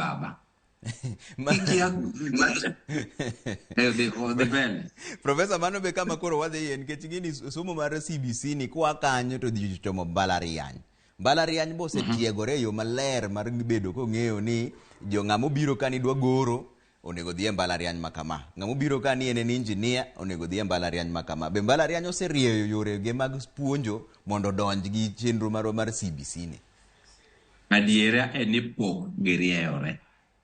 baba. Ikia dhi dhi mbele. Profesa, mano be kama koro wadhiye nikech ing'e ni somo mar CBC ni kwa kanyo to dhi chomo mbalariany. Mbalariany be osetiegore e yo maler mar bedo kong'eyo ni jo ng'ama obiro ka ni dwa goro onego dhi e mbalariany ma kama. Ng'ama obiro ka ni en en engineer onego dhi e mbalariany ma kama. Be mbalariany oserieyo yorege mag puonjo mondo odonj gi chenro marwa mar CBC ni? Adiera en ni pok girieyore.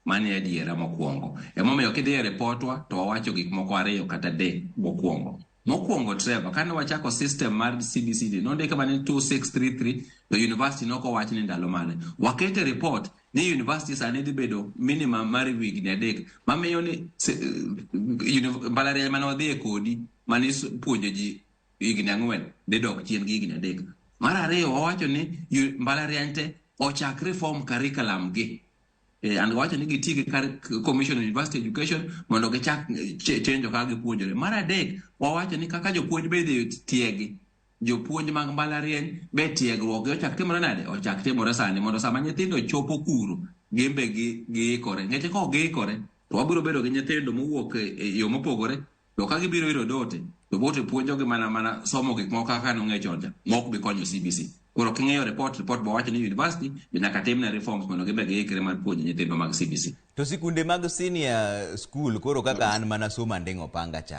Mano e adiera mokwongo. Emomiyo kidhi e ripotwa to wawacho gik moko ariyo kata adek mokwongo. Mokwongo Trevor, kane wachako system mar CBC ni nondike mana ni 2633 to university nok owach ni ndalo mane. Wakete report ni university sani dhi bedo minimum mar higni 3 mamiyo ni mbalariany mane wadhiye kodi mane puonjo ji higni 4 dhi dok chien gi higni 3. Mar ariyo wawacho ni mbalariany te ochak reform curriculum gi. And wacho ni giti gi Commission on University Education mondo gichak chenjo kaka gipuonjore. Mar adek, wawacho ni kaka jopuonj be idhi tiegi, jopuonj mag mbalariany be tiegruok gi ochak timore nade? Ochak timore sani mondo sama nyithindo chopo kuro, gin be giikore. Nikech ka ok giikore, to wabiro bedo gi nyithindo mowuok e yo mopogore, to ka gibiro ir Odote, to Odote puonjogi mana somo gik moko kaka nong'e chon cha, ma ok bi konyo CBC. Koro king'iyo report bo wacho ni university be nyaka timne reforms mondo gin be giikre mar puonjo nyithindo mag CBC. To sikunde mag senior school koro kaka an mana somo Anding' Opanga cha.